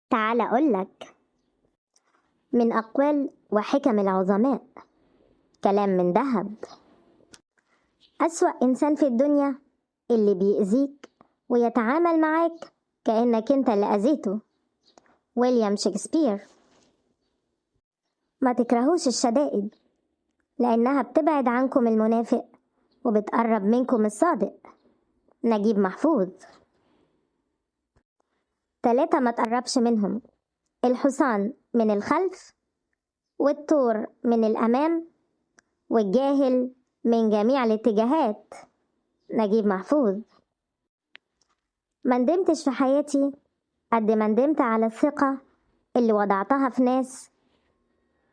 تعال أقولك من أقوال وحكم العظماء، كلام من ذهب. أسوأ إنسان في الدنيا اللي بيأذيك ويتعامل معاك كأنك أنت اللي أذيته. ويليام شكسبير. ما تكرهوش الشدائد، لأنها بتبعد عنكم المنافق وبتقرب منكم الصادق. نجيب محفوظ. 3 ما تقربش منهم: الحصان من الخلف، والثور من الأمام، والجاهل من جميع الاتجاهات. نجيب محفوظ. ما ندمتش في حياتي قد ما ندمت على الثقة اللي وضعتها في ناس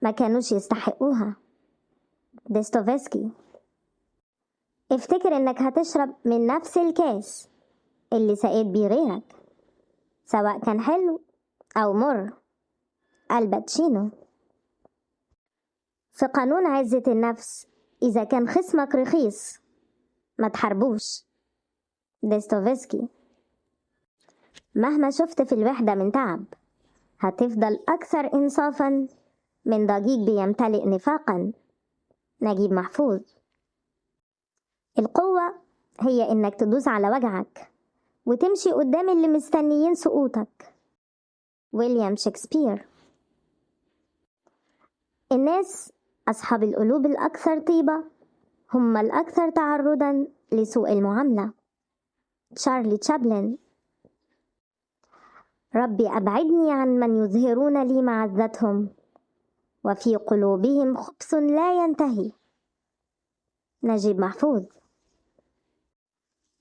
ما كانوش يستحقوها. ديستوفسكي. افتكر انك هتشرب من نفس الكاس اللي سقيت بيه غيرك، سواء كان حلو أو مر. الباتشينو. في قانون عزة النفس، إذا كان خصمك رخيص ما تحاربوش. ديستوفسكي. مهما شفت في الوحدة من تعب، هتفضل أكثر إنصافا من ضجيج بيمتلئ نفاقا. نجيب محفوظ. القوة هي إنك تدوس على وجعك وتمشي قدام اللي مستنيين سقوطك. ويليام شكسبير. الناس أصحاب القلوب الأكثر طيبة هم الأكثر تعرضا لسوء المعاملة. تشارلي تشابلن. ربي أبعدني عن من يظهرون لي معزتهم وفي قلوبهم خبث لا ينتهي. نجيب محفوظ.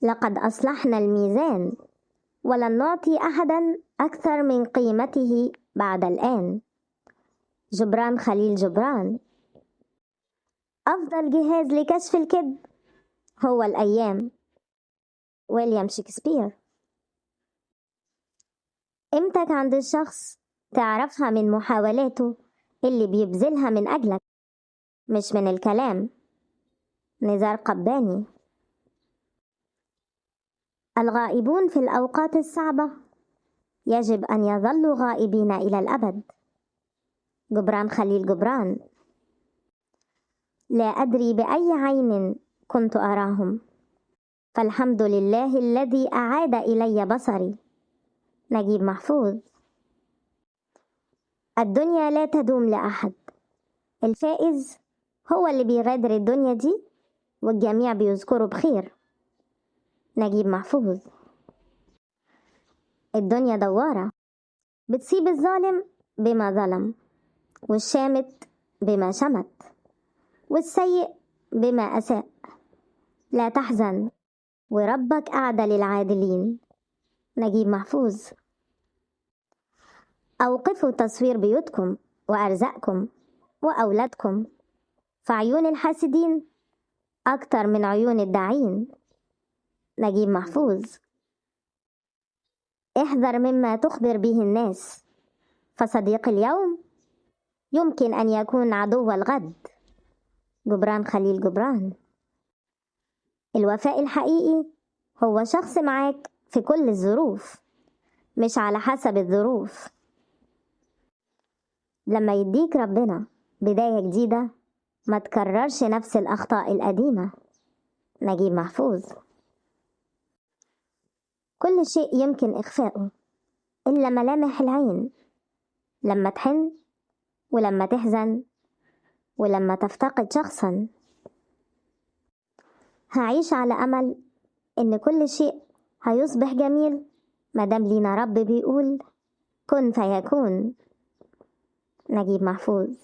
لقد أصلحنا الميزان ولن نعطي أحدا أكثر من قيمته بعد الآن. جبران خليل جبران. أفضل جهاز لكشف الكذب هو الأيام. ويليام شكسبير. قيمتك عند الشخص تعرفها من محاولاته اللي بيبذلها من أجلك، مش من الكلام. نزار قباني. الغائبون في الأوقات الصعبة يجب أن يظلوا غائبين إلى الأبد. جبران خليل جبران. لا أدري بأي عين كنت أراهم، فالحمد لله الذي أعاد إلي بصري. نجيب محفوظ. الدنيا لا تدوم لأحد، الفائز هو اللي بيغادر الدنيا دي والجميع بيذكره بخير. نجيب محفوظ. الدنيا دوارة، بتصيب الظالم بما ظلم، والشامت بما شمت، والسيء بما أساء. لا تحزن وربك أعدل العادلين. نجيب محفوظ. أوقفوا تصوير بيوتكم وأرزاقكم وأولادكم، فعيون الحاسدين أكتر من عيون الداعين. نجيب محفوظ. احذر مما تخبر به الناس، فصديق اليوم يمكن أن يكون عدو الغد. جبران خليل جبران. الوفاء الحقيقي هو شخص معاك في كل الظروف، مش على حسب الظروف. لما يديك ربنا بداية جديدة ما تكررش نفس الأخطاء القديمة. نجيب محفوظ. كل شيء يمكن إخفاؤه إلا ملامح العين، لما تحن ولما تحزن ولما تفتقد شخصا. هعيش على أمل إن كل شيء هيصبح جميل مادام لينا رب بيقول كن فيكون. نجيب محفوظ.